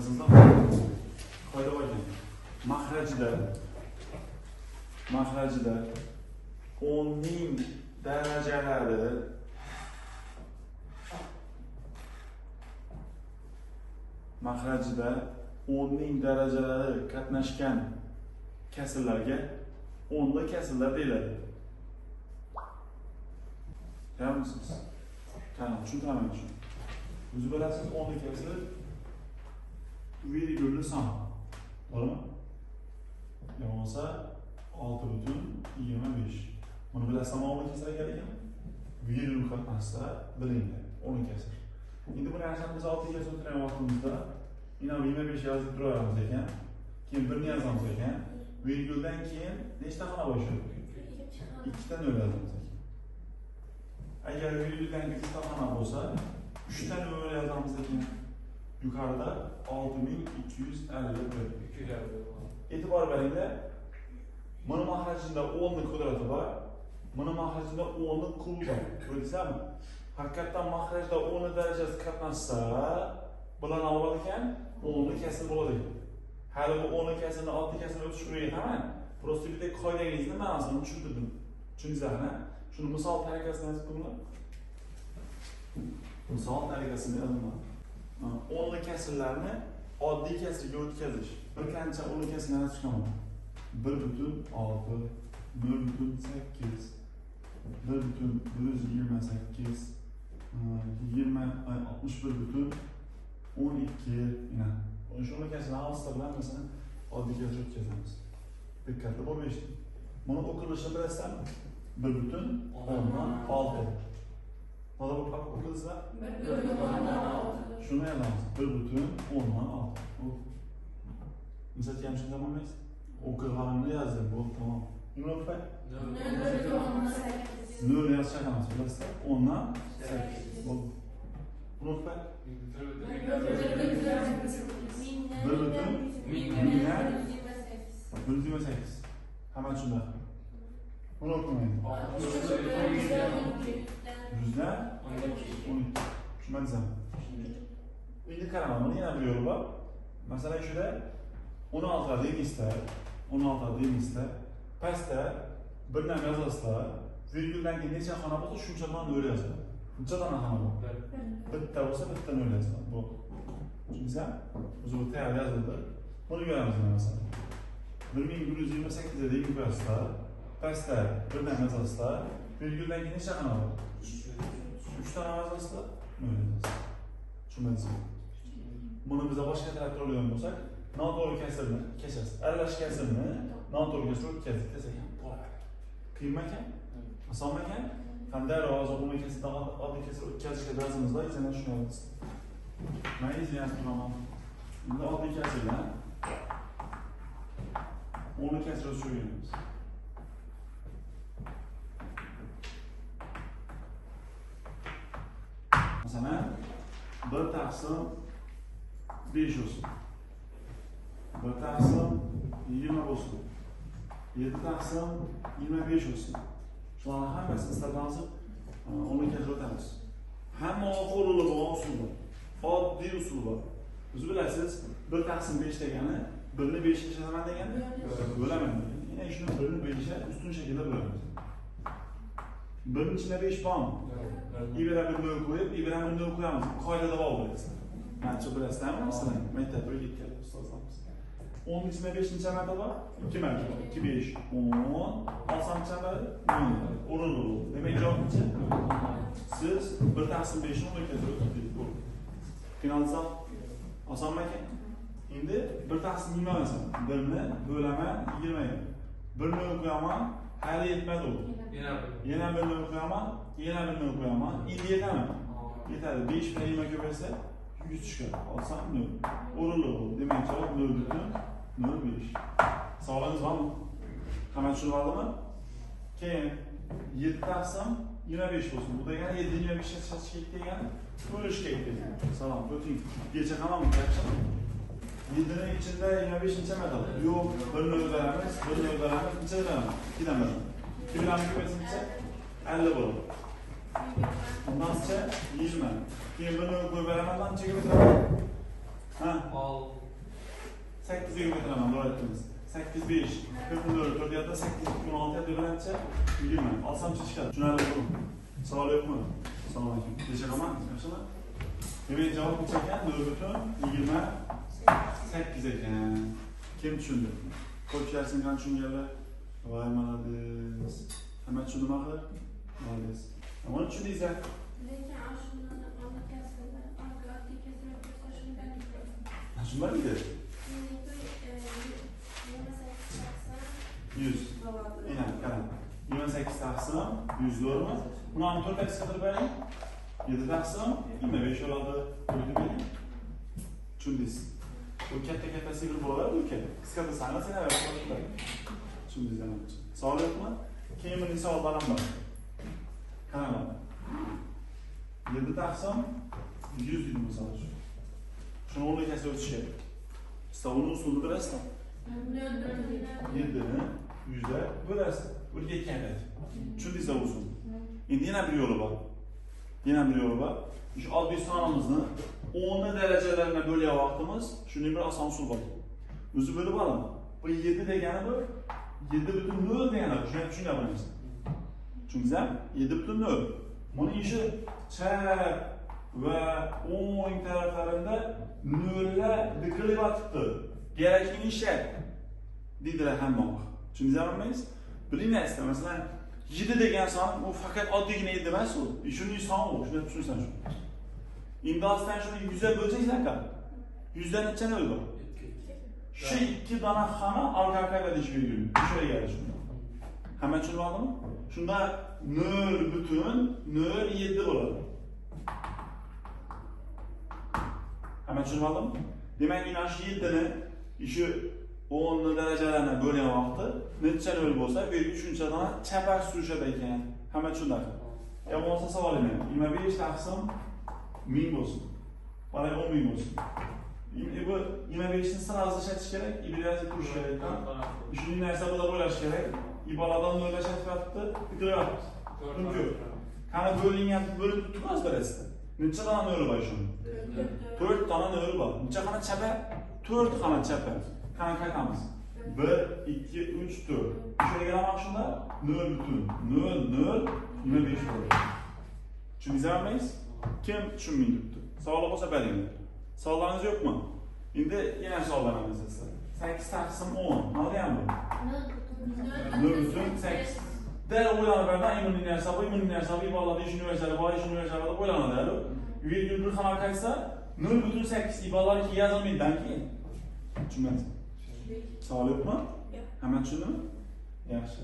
Bilasizmi? Qoida bor ekan. Maxrajida 10 ning darajalari maxrajida 10 ning darajalari qatnashgan kasrlarga o'nli kasrlar deyiladi. Tayyormisiz? Qani, tushuntiraman shuni. O'zi bilasiz, o'nli kasr virgulli son. To'g'rimi? Yo bo'lmasa 6,25. Buni bilasizmi, o'nli kasr ekanligini? Virgul qatnashsa bilinglar, o'nli kasr. Endi bu narsani biz 6 ga o'tirgan vaqtimizda ina 25 yozib turaveramiz ekan. Keyin 1 ni yozamiz ekan. Virguldan keyin nechta xona bo'sh? 2 ta nol yozamiz ekan. Agar virguldan keyin 3 ta xona bo'lsa, 3 ta nol yozamiz ekan. Yuqorida 6251. E'tibor beringlar. Buni maxrajida 10 ning kvadrati bor. Buni maxrajida 10 ning kubi bor. Ko'rdingizmi? Haqiqatdan maxrajda 10 ning darajasi qatnashsa, bular nima bo'ladi ekan? 10 ning kasri bo'ladi ekan. Hali bu 10 ning kasrini oddiy kasrga o'tish o'rgataman. Prosta bitta qoidangizni ma'nosini tushuntirdim. Tushundingizmi? Shuni misol tariqasida yozib qo'yinglar. Misol tariqasida yozaman. 10 ning kasrlarni oddiy kasrga o'tkazish. Bir qancha 10 ning kasrlarni chiqaman. 1.6, 0.8, 1.128, 61.12. Yine. Shuni kasrlarni olsa bilan masalan oddiy kasrga o'tkazamiz. Diqqatli bo'lib eshiting. Buni o'qilishini bilasizmi? 1.6. Nima bo'lib o'qildingizlar? 1.6. Shuni yozamiz. 1.6. Misol ham shunday bo'lmaysiz. O'qilganimni yozdim, bo'ldi, tamom. Nima o'qib? 0 yozish emas, bilasizlar? 10dan 8. Bo'ldi. Buni o'qib? 1.128. Hamma tushundi. Buni o'qimaydi. 100dan 12. Tushundingizmi? Endi qaraman, buni yana bir yo'li bor. Masalan, shunda 16 deymizlar, 16 deymizlar. Pastda birdan yozasizlar. Virguldan keyin necha xona bo'lsa, shuncha dona nol yoziladi. Necha dona xona bor? Bitta bo'lsa, bitta nol yoziladi. Bu. Tushundingizmi? O'zi bu tayyor yozildi. Buni ko'ramiz masalan. 1128 da deb qo'yasizlar. Pastda birdan yozasizlar. Virguldan keyin necha xona bor? 3 dona yozasizlar, nol yozasizlar. Tushundingizmi? Buni biz boshqa tarafga olgan bo'lsak, noto'g'ri kasrni kechasiz. Aralash kasrni noto'g'ri kasrga o'tkazdik desak ham bo'ladi. Qiyinmi ekan? Osonmi ekan? Qanday hozir umumiy kasrdan oddiy kasrga o'tkazishga darsimizda yana shuni olamiz. Men izlayapman turaman. Endi oddiy kasrdan o'nli kasrga o'tkazamiz. Masalan, 1 taqsim 5 olsun. 1 taqsim 20 olsun. 7 taqsim 25 olsun. Shularni hammasini islatamiz, o'nli kasrga o'tamiz. Hamma qo'lida bo'lgan usul bor. Oddiy usul bor. O'zi bilasiz, 1 taqsim 5 degani 1 ni 5 ga ishlataman degani bo'laman degani. Yine shuni 1 ni 5 ga ustun shaklda bo'lamiz. 1 ning ichida 5 bormi? Ibra bir nol qo'yib, ibra bir nol qo'yamiz. Qoidada bor bilasizlar. Mancha bilasizlarmi? Masalan, maktabda o'rgatgan ustozlarimiz. 10 ichida 5 necha marta bor? 2 marta bor. 2 5 10. Olsam necha bo'ladi? 10. O'rinli bo'ldi. Demak, javob necha? Siz 1 taqsim 5 ni 10 ga o'tkazdik. Bo'ldi. Qiynalsak osonmi ekan? Endi 1 taqsim 20 masalan. 1 ni bo'laman 20 ga. 1 nol qo'yaman, hali yetmadi u. Yana 1 nol qo'yaman, yana 1 nol qo'yaman. Endi yetadimi? Yetadi. 5 bilan 20 ko'paysa 100 tushadi. Olsam 0. O'rinli bo'ldi. Demak, javob 0.05. Savolingiz bormi? Hamma tushunib oldimi? Keyin 7 taqsim 25 bo'lsin. Bu degani 7 25 ga chiqish kerak degani, bo'lish kerak degani. Salom, o'ting. Kecha hamma yaxshimi? 7 ning ichida 25 necha marta? Yo'q, 1 nol beramiz, 1 nol beramiz, necha beramiz? 2 dan beramiz. 2 bilan ko'paysa necha? 50 bo'ladi. Ondan necha? 20. Keyin 1 nol qo'yib beraman, nechaga o'tadi? Ha? 8 ga ko'paytiraman, to'g'ri aytdingiz. 8 5 44 4 yerda 8 16 ga 20. Olsam chiqadi. Tushunarlimi? Savol yo'qmi? Assalomu alaykum. Necha qilman? Yaxshimi? Demak, javob necha ekan? 0.28 ekan. Kim tushundi? Ko'pchilik singan tushunganlar. Voy, молодец. Hamma tushundimi axir? Молодец. Mana tushundingiz. Lekin shuni ona kasrida, oddiy kasrga qo'shsa shundan Shunday deydi. 100. Aynan, qarang. 28 taqsim 100 to'g'rimi? Buni ham 4 qismga qilib bering. 7 taqsim 25 bo'ladi. Qo'yib bering. Tushundingiz? U katta-katta sigir bo'ladi, uka. Qisqa qilsangiz yana bo'ladi. Tushundingiz ana. Savol yo'qmi? Keyin bir savol ham bor. Qarang. 7 taqsim 100 deydi misol uchun. Shuni o'rniga kasb o'tish kerak. Sizlar uni usulini bilasizlar. 7-ni 100ga bo'lasiz. Birga keladi. Tushundingizmi usulni? Endi yana bir yo'li bor. Yana bir yo'li bor. Shu oddiy sonimizni 10 darajalarına bo'lgan vaqtimiz shuning bir oson usul bor. O'zi bo'lib oladi. Bu 7 degani bu 7.0 degani. Shuni tushunyapmiz. Tushundingizmi? 7.0. Buni ishi chap va o'ng taraflarida nollar dikilib yotibdi. Gerekli ishlar deydilar hamma vaqt. Tushundingizmi? Biling narsa, masalan, 7 degan son u faqat oddiygina 7 emas u. Shuning son u, shuni tushunsan shu. Endi sen shuni 100 ga bo'lsangiz aka. 100 dan necha nol bor? Shu ikki dona xona orqa-orqaga deyish mumkin. Shunga keladi shunda. Hamma tushunib oldimi? Shunda 0.07 bo'ladi. Hamma tushunib oldimi? Demak, mana shu 7 ni shu 10 darajalarni bo'lgan vaqti necha nol bo'lsa, bu yerga shuncha dona chapar surishadi ekan. Hamma tushundi. Ya bo'lmasa savol emas. 25 taqsim 1000 bo'lsin. Mana 10 000 bo'lsin. Bu 25 ni sразу ishlatish kerak, biraz turish kerak. Shunday narsa bo'lib o'ylash kerak. Iboladan nollashatib yotibdi, bitiryapti. Mumkin. Qani bo'lingan bo'lib turmas bilasizlar. Necha dona noli bor shuni? 4 dona noli bor. Necha xona chapa? 4 xona chapa. Qani qaytamiz? 1 2 3 4. Shunga kelaman shunda 0.00 25 bo'ladi. Tushundingizmi? Kim tushunmay turibdi? Savol bo'lsa beringlar. Savollaringiz yo'qmi? Endi yana savol beramiz sizlarga. 8 taqsim 10. Nima degan bu? 0.8. Dərhal o'ylanib berdan immunni narsa bu, immunni narsa bu, ibolada ish universali bor, ish universali deb o'ylanadi. Virgul bir xona qaytsa 0.8 ibolar ki yozilmaydidan keyin. Tushunmadingizmi? Savol yo'qmi? Yo'q. Hamma tushundimi? Yaxshi.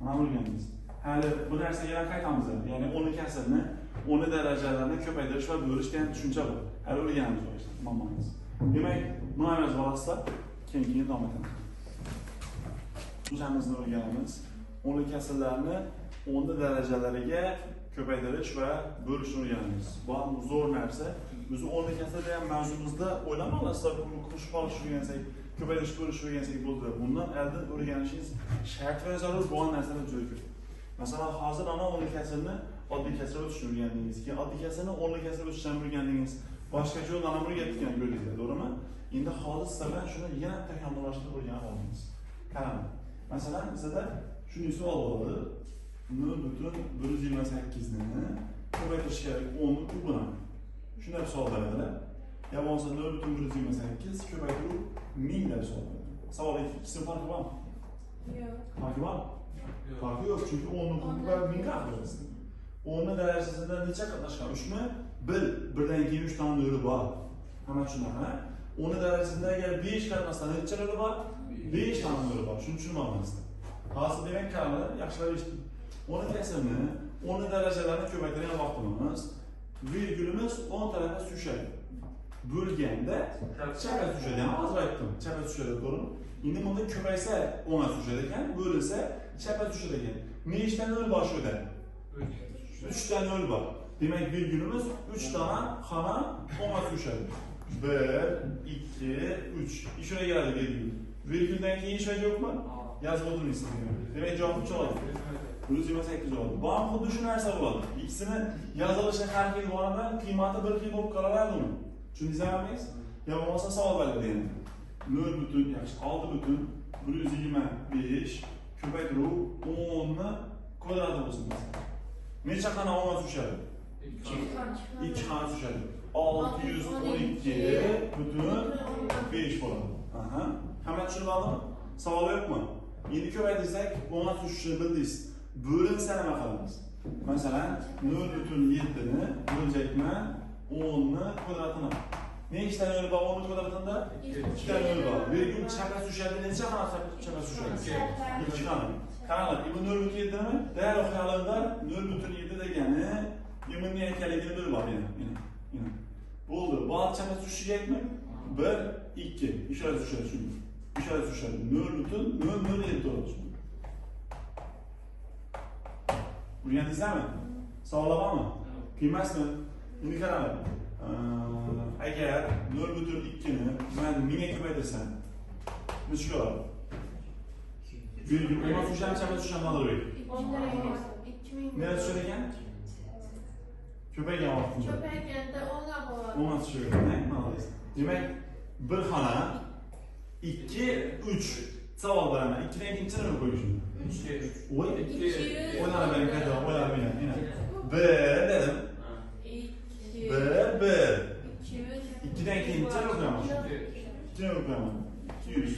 Mana o'rganamiz. Hali bu narsaga yana qaytamiz. Ya'ni 10 kasrni 10 darajalarini ko'paytirish va bo'lish degan tushuncha bor. Hali o'rganamiz muammomiz. Demak, buni yozib olasizlar, keyin davom etamiz. Tushunchamizni o'rganamiz. 10 kasrlarni 10 darajalariga ko'paytirish va bo'lishni o'rganamiz. Bu ham zo'r narsa. Biz 10 kasr degan mavzumizda o'ylamanglar, qo'shib olish o'rgansak, ko'paytirish bo'lish o'rgansak bo'ldi. Bundan oldin o'rganishingiz shart va zarur bo'lgan narsalar juda ko'p. Masalan, hozir ana 10 kasrni oddiy kasrga o'tishni o'rgandingiz, keyin oddiy kasrni 10 kasrga o'tishni o'rgandingiz. Boshqacha yo'ldan ham o'rgatgan ko'rdingizlar, to'g'rimi? Endi hozir sizlar shuni yana takomillashtirib o'rganib olamiz. Qarang. Masalan, bizda shunday savol bo'ladi. 0.128 ni ko'paytirish kerak 10 kubini. Shunday savol beradilar. Ya bo'lmasa 0.128 ko'paytiruv 1000 deb savol beradi. Savol ikkisini farqi bormi? Yo'q. Farqi bormi? Farqi yo'q, chunki 10 kubi va 1000 farqi bor. 10 darajasida necha qatnashgan? 3 mi? 1. Birdan keyin 3 tona noli bor. Hamma shunaqa. 10 darajasida agar 5 qatnashsa necha noli bor? 5 tona noli bor. Shuni tushunmaymiz. Hozir demak qaranglar, yaxshilab eshiting. 10 kasrni 10 darajalarini ko'paytirgan vaqtimiz virgulimiz 10 tarafga tushadi. Bo'lganda chapga tushadi. Ham hozir aytdim, chapga tushadi, to'g'rimi? Endi bunda ko'paysa o'ngga tushadi ekan, bo'linsa chapga tushadi ekan. Nechta nol bor shunda? 3 ta nol bor. Demak, virgulimiz 3 dona xona o'ngga tushadi. 1 2 3. Shunga keladi virgul. Virguldan keyin ish yo'qmi? Yozib o'tirmaysiz. Demak, javob 3 oladi. 128 oladi. Bu ham xuddi shu narsa bo'ladi. Ikkisini yozilishi har xil bo'ladi, qiymati bir xil bo'lib qolaveradi uni. Tushundingizmi? Yo bo'lmasa savol beradi endi. 0,6,125 ko'paytiruv 10 ni kvadrati bo'lsin masalan. Necha xona o'ngga tushadi? 2 xona tushadi. 612,5 bo'ladi. Aha. Hamma tushunib oldimi? Savol yo'qmi? Endi ko'paytirsak, o'ngga tushishini bildingiz. Bo'linsa nima qilamiz? Masalan, 0,7 ni bo'ljakman 10 ni kvadratini. Nechta nol bor 10 kvadratida? 2 ta nol bor. Virgul chapga tushadi, necha xona chapga tushadi? 2 xona. Qaranglar, bu 0,7 mi? Darrov xayolimda 0,7 degani immunni ekanligini bilib ol yana. Yana. Bo'ldi. Bu chapga tushishi kerakmi? 1 2. Ishora tushadi shunga. Ishora tushadi. 0,007 bo'ladi. O'rgandingizmi? Savollar bormi? Qiymasmi? Endi qaranglar. Agar 0,2 ni men 1000 ga ko'paytirsam, necha bo'ladi? Virgul o'ngga tushami, chapga tushami Nodirbek? Nima tushadi ekan? Ko'paygan vaqtida. Ko'payganda o'ngga bo'ladi. O'ngga tushadi, молодец. Demak, bir xona 2 3 savol beraman. 2 dan ikkinchi nima qo'yishim? 3. Voy, 2. O'ylab bering, qayta o'ylab bering. 1 dedim. 2. 1 1. 200. 2 dan keyin necha qo'yaman? 2 qo'yaman. 200.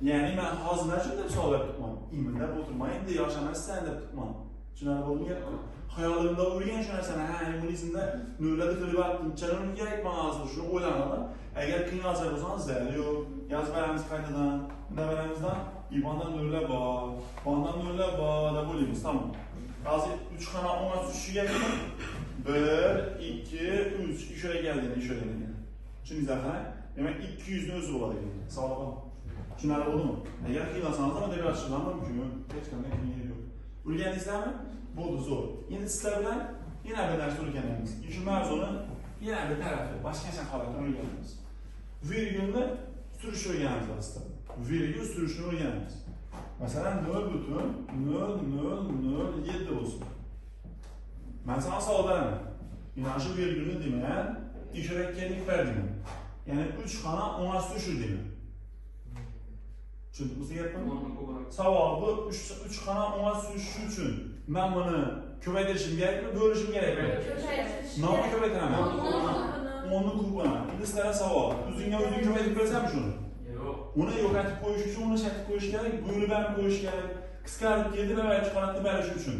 Ya'ni men hozir nima uchun deb savol berib turibman? Imindab o'tirmayin deb yosh emassan deb turibman. Tushunarli bo'ldimi gapni? Xayolimda o'rgan shu narsani, ha, immunizmda nollarda to'layapti, necha nol kerak mana hozir shuni o'ylanaman. Agar qiynalsa bo'lsangiz, yo'q, yozib beramiz qaytadan, unda beramizdan, IBANdan nollar bor, bandan nollar bor deb o'ylaymiz, tamom. Hozir 3 xona o'ngga tushishi kerakmi? 1 2 3 ishora keldi, ishora keldi. Tushundingizmi, qarang? Demak, 200 ni o'zi bo'ladi ekan. Savol bormi? Tushunarli bo'ldimi? Agar qiynalsangiz ham deb yozishingiz mumkin. Hech qanday qiyin yo'q. O'rgandingizmi? Bo'ldi, zo'r. Endi sizlar bilan yana bir narsa o'rganamiz. Shu mavzuni yana bir tarafi, boshqacha holatda o'rganamiz. Virgulni surishni o'rganamiz aslida. Virgul surishni o'rganamiz. Masalan, 0,0007 bo'lsin. Men sana savol beraman. Mana shu virgulni deyman, ishorakkanlik ber deyman. Ya'ni 3 xona o'ngga tushir deyman. Tushundingizmi gapimni? Savol bu 3 xona o'ngga tushishi uchun men buni ko'paytirishim kerakmi, bo'lishim kerakmi? Nima ko'paytiraman? 10 ni kubini. Endi sizlarga savol. O'zingga o'zing ko'paytirib qo'ysanmi shuni? Yo'q. Uni yo'qotib qo'yish uchun uni shatib qo'yish kerak, bo'lib ham qo'yish kerak. Qisqarib keldi va aytib holatni berish uchun.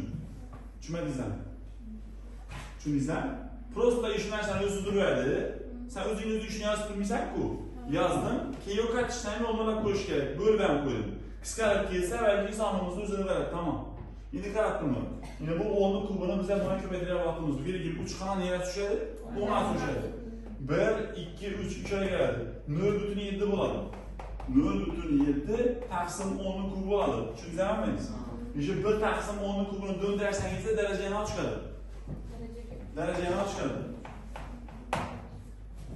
Tushundingizmi? Tushundingizmi? Prosta shu narsani o'zi turadi. Sen o'zing o'zing shuni yozib turmaysan-ku. Yazdım. Keyin yo'qotishdan yo'lini qo'yish kerak. Bo'lib ham qo'ydim. Qisqarib kelsa balki sonimizni o'zini beradi. Tamom. Endi qarab turma. Endi bu 10 ni kubini biz ham buni ko'paytiryapmiz. Virgul 3 xona nega tushadi? 10 tushadi. 1 2 3 uchga keladi. 0,7 bo'ladi. 0,7 taqsim 10 ni kubi bo'ladi. Tushundingizmi? O'sha 1 taqsim 10 ni kubini döndürsangizda daraja nima chiqadi? Daraja nima chiqadi?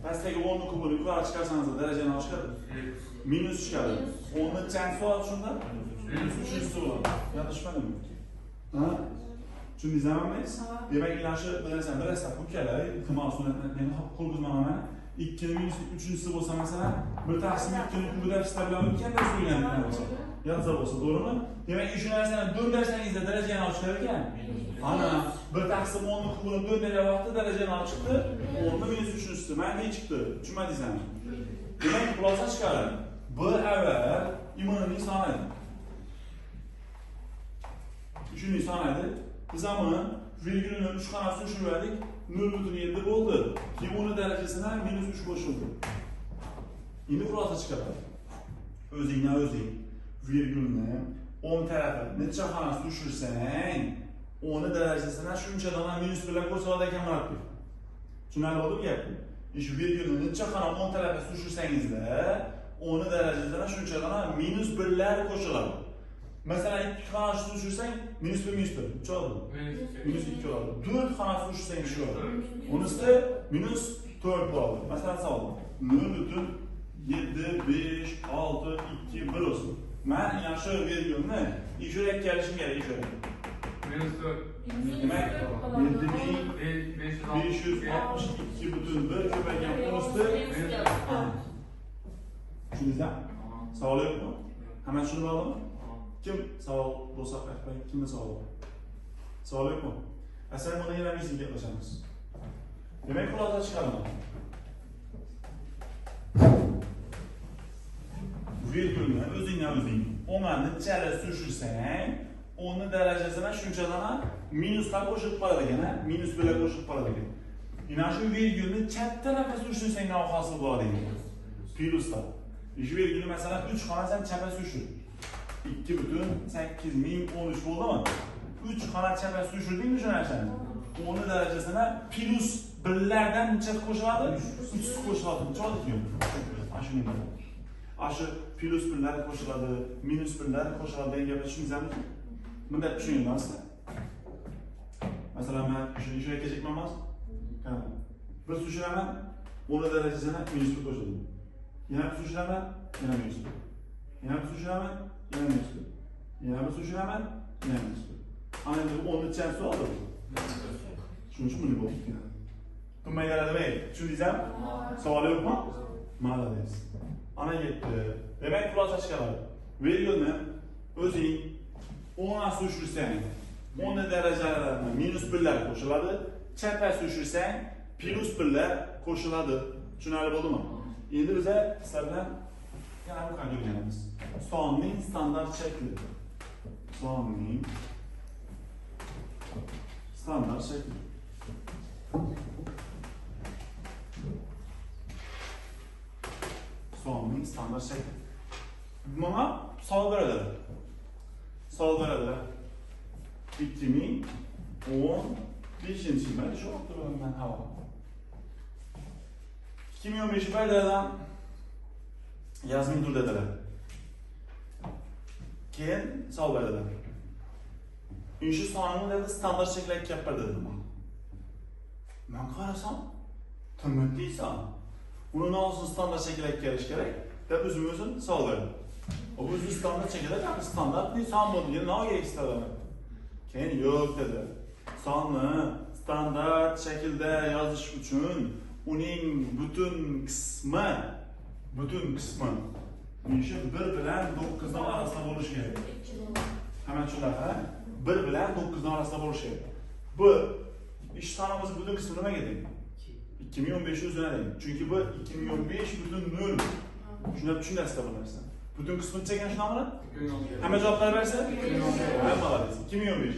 Pastdagi 10 ni kubini yuqori chiqarsangiz daraja nima chiqadi? Minus chiqadi. 10 ni chansi bo'ladi shunda? Minus 3 bo'ladi. Yanglishmadimmi? Ha? Tushundingizmi? Demak, iloji bilasan, bilasan, ukalar, iltimos sunnatni meni qo'lgizmaman. 2 ni minus 3-chisi bo'lsa masalan, 1 taqsim 2 ni kubida sizlar bilan o'tgan dars o'rgandik bo'lsa. Yodda bo'lsa, to'g'rimi? Demak, shu narsani döndürsangizda daraja nima chiqar ekan? Ana, 1 taqsim 10 ni kubini döndürgan vaqtda daraja nima chiqdi? 10 ni minus 3-chisi. Mana ne chiqdi? Tushunmadingizmi? Demak, xulosa chiqaradi. Bir avval immunining soni edi. 3 son edi. Biz ham buni virgulini 3 xonasini tushirdik, 0,7 bo'ldi. Keyin uni darajasina minus 3 qo'shildi. Endi xulosa chiqaradi. O'zingdan o'zing virgulni o'ng tarafi necha xonasini tushirsang, uni darajasina shuncha dona minus bilan ko'rsatadi ekan murabbay. Tushunarli bo'ldimi gap? Shu virgulni necha xona o'ng tarafi tushirsangizda, uni darajasina shuncha dona minus 1lar qo'shiladi. Masalan, 2 xonasini tushirsang, minus 1 minus 1, necha oldi? Minus 2 oladi. 4 xonasini tushirsang shu oladi. Unisi minus 4 bo'ladi. Masalan, savol. 0,7 5 6 2 1 olsun. Men yana shu virgulni ishorak kelishim kerak, ishorak. Minus 4. Demak, 7562,1 ko'paygan unisi Tushundingizmi? Savol yo'qmi? Hamma tushunib oldimi? Kim savol bo'lsa aytmang, kimda savol bor? Savol yo'qmi? Aslida buni yana biz gaplashamiz. Demak, xulosa chiqaraman. Virgulni o'zingdan o'zing o'ngani chala sushirsang, o'nni darajasini shunchadan minuslar qo'shilib qoladi ekan, minus bilan qo'shilib qoladi ekan. Yana shu virgulni chap tarafga sushirsang nima hosil bo'ladi ekan? Plyuslar. Shu virgulni masalan 3 xona sen chapga sushir. 2.8013 bo'ldimi? 3 xona chapga sushirdingmi shu narsani? O'nni darajasini plyus birlardan necha qo'shiladi? 3 qo'shiladi. Necha oldi? Ana shuni biladi. Shu plyus birlar qo'shiladi, minus birlar qo'shiladi degan gapni tushundingizmi? Bunday tushunilmasdi. Masalan, men shuni shunga kechikman emas. Bir sushiraman, o'nni darajasini minus bir qo'shiladi. Yana bir sushiraman, yana minus bir. Yana bir sushiraman, yana minus bir. Yana bir sushiraman, yana minus bir. Ana endi o'nni nechasi oldi? Shuning uchun buni bo'ldi. Tinmay qaradi, tushundingizmi? Savol yo'qmi? Молодец. Ana yetdi. Demak, xulosa chiqaradi. Virgulni o'zing o'ngga sushirsang, o'nni darajalarini minus birlar qo'shiladi, chapga sushirsang, plyus birlar qo'shiladi. Tushunarli bo'ldimi? Endi biz sizlar bilan yana bu qanday o'rganamiz. Sonning standart shakli. Sonning standart shakli. Sonning standart shakli. Buna savol beradilar. Savol beradilar. 2015-yilda shu o'tirganman havo. 2015-yilda Yazmin dur dedilar. Keyin savol berdilar. Shu sonini dedi standart shaklga kelib ber dedi. Men qarasam, nima deysan? Uni olsun standart shaklga kelish kerak deb o'zim o'zim savol berdim. O bu standart shaklda standart ne son bo'ldi, nima kerak istadi? Keyin yo'q dedi. Sonni standart shaklda yozish uchun uning butun qismi shu 1 bilan 9 ning orasida bo'lishi kerak. Hamma tushunadi, 1 bilan 9 ning orasida bo'lishi kerak. Bu ish sonimiz butun qismi nimaga teng? 2015 o'zina teng. Chunki bu 2015.0. Shunda tushunasizlar bu narsani. Butun qismi necha ekan shunaqami? Hamma javoblar bersa? 2015. 2015.